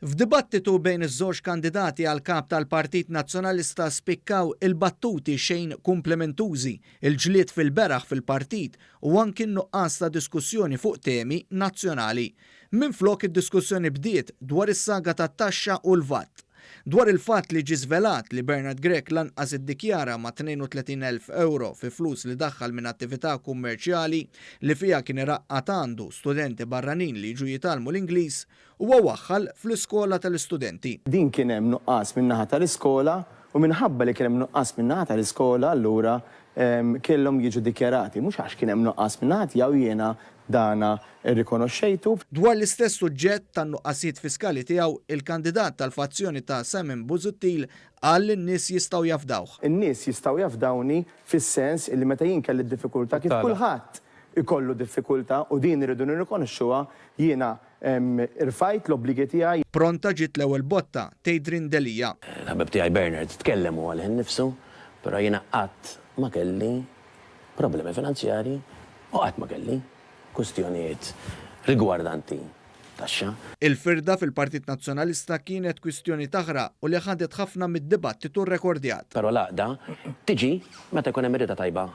F'dibattitu bejn iż-żewġ kandidati għal Kap tal-Partit Nazzjonalista spikkaw il-battuti xejn kumplimentużi, il-ġlied fil-beraħ fil-partit u anki n-nuqqas ta' diskussjoni fuq temi nazzjonali. Minflok id-diskussjoni bdiet dwar is-saga tat-taxxa u l-VAT. Dwar il-fatt li ġie żvelat li Bernard Grech lanqas iddikjara ma' 32,000 ewro fi flus li daħħal minn attività kummerċjali li fiha kien iraqqad għandu studenti barranin li jiġu jitgħallmu l-Ingliż, huwa waħħal fl-iskola tal-istudenti. Din kien hemm nuqqas min-naħa tal-iskola u minħabba li kien hemm nuqqas min-naħa tal-iskola allura kellhom jiġu dikjarati. Mhux għax kien hemm nuqqas min-naħa tiegħu jiena dana rrikonoxxejtu. Dwar l-istess suġġett tan-nuqqasijiet fiskali tiegħu, il-kandidat tal-fazzjoni ta' Simon Busuttil qal li n-nies jistgħu jafdawh. In-nies jistgħu jafdawni fis-sens illi meta jien kelli d-diffikultà kif kulħadd ikollu diffikultà u din irridu nirrikonoxxuha, jiena rfajt l-obbligi tiegħi. Pronta ġiet l-ewwel botta t'Adrian Delia. Il-ħabib tiegħi Bernard tkellem hu għalih innifsu, però jiena qatt ma kelli problemi finanzjarji u qatt ma kelli kwistjonijiet rigwardanti taxxa. Il-firda fil-Partit Nazzjonalista kienet kwistjoni taħraq u li ħadet ħafna mid-dibattitu rrekordjat. Però l-għaqda tiġi meta jkun hemm ir-rieda tajba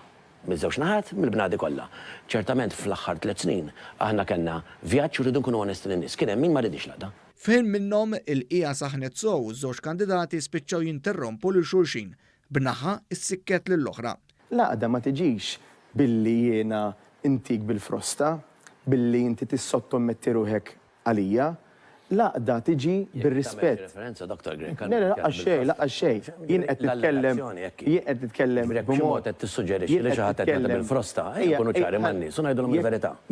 miż-żewġ naħat, mill-bnadi kollha. Ċertament fl-aħħar tlett snin aħna kellna vjaġġ u rridu nkunu onesti lin-nies. Kien hemm min ma ridiex l-għaqda. F'ħin minnhom, il-qiegħa saħnet sew u ż-żewġ kandidati spiċċaw jinterrompu lil xulxin, b'naħa ssikket lill-oħra. L-għaqda ma tiġix billi jiena ntik bil-frosta, billi inti tissottometti ruħek għalija. L-għaqda tiġi bir-rispett. Le, le, laqqas xejn, laqqas xejn. Jien qed nitkellem, jien qed nitkellem b'mod. Jien qed nitkellem.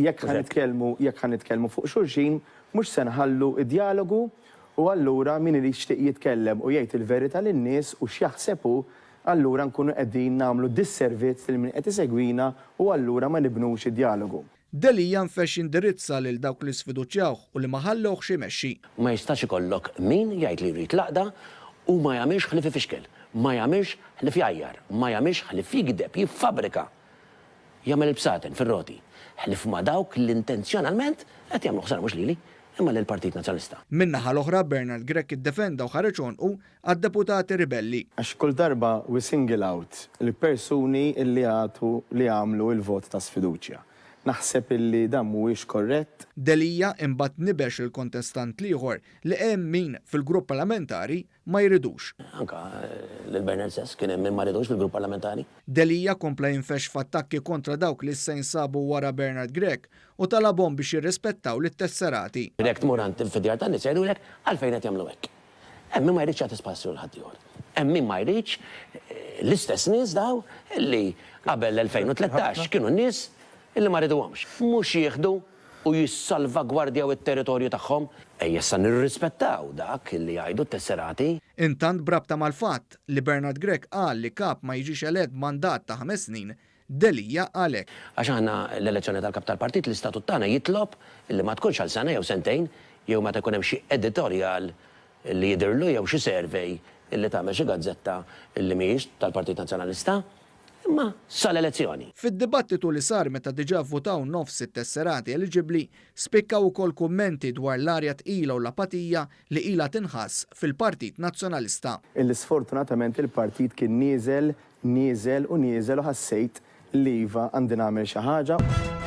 Jekk ħa nitkellmu, jekk ħa nitkellmu fuq xulxin, mhux se nħallu d-djalogu U allura min jixtieq jitkellem u jgħid il-verità lin-nies u x'jaħseb hu, allura nkunu qegħdin nagħmlu disservizz lil min qed isegwina u allura ma nibnux id-djalogu. Delia nfexx jindirizza lil dawk li sfiduċjawh u li ma ħallewhx imexxi. Ma jistax ikollok min jgħid li jrid l-għaqda u ma jagħmilx ħlief ifixkel, ma jagħmilx ħlief jgħajjar, ma jagħmilx ħlief jigdeb, jiffabrika, jagħmel il-bsaten fir-roti, ħlief ma' dawk li intenzjonalment qed jagħmlu ħsara mhux lili, imma lill-Partit Nazzjonalista. Min-naħa l-oħra, Bernard Grech iddefenda u ħareġ għonqu għad-deputati ribelli. Għax kull darba we single out il-persuni li jagħtu li għamlu l-vot ta' sfiduċja. Naħseb illi dan mhuwiex korrett. Delia imbagħad nibex lill-kontestant l-ieħor li hemm min fil-grupp parlamentari ma jridux. Anke lil Bernard stess kien hemm min ma ridux fil-grupp parlamentari. Delia kompla jinfexx f'attakki kontra dawk li issa jinsabu wara Bernard Grech u talabhom biex jirrispettaw lit-tesserati. Jekk tmur għand fid-djar tan-nies jgħidulek għalfejn qed jagħmlu hekk. Hemm min ma jridx jagħti spazju lil ħaddieħor. Hemm min ma jridx l-istess nies daw li qabel l-2013 kienu n-nies li ma riduhomx. Mhux jieħdu u jissalvagwardjaw it-territorju tagħhom. Ejja issa nirrispettaw dak li jgħidu t-tesserati. Intant b'rabta mal-fatt li Bernard Grech qal li Kap ma jiġix elett b'mandat ta' ħames snin, Delia qal hekk. Għax aħna l-elezzjoni tal-Kap tal-Partit l-istatut tagħna jitlob li ma tkunx għal sena jew sentejn jew meta jkun hemm xi editorjal li jidhirlu jew xi survey li tagħmel xi gazzetta li mhijiex tal-Partit Nazzjonalista. Imma sal-elezzjoni. Fid-dibattitu li sar meta diġà vvutaw nofs it-tesserati eliġibbli, spikkaw ukoll kummenti dwar l-arja tqila u l-apatija li ilha tinħass fil-Partit Nazzjonalista. Illi sfortunatament il-partit kien nieżel, nieżel u nieżel u ħassejt li iva għandi nagħmel xi ħaġa.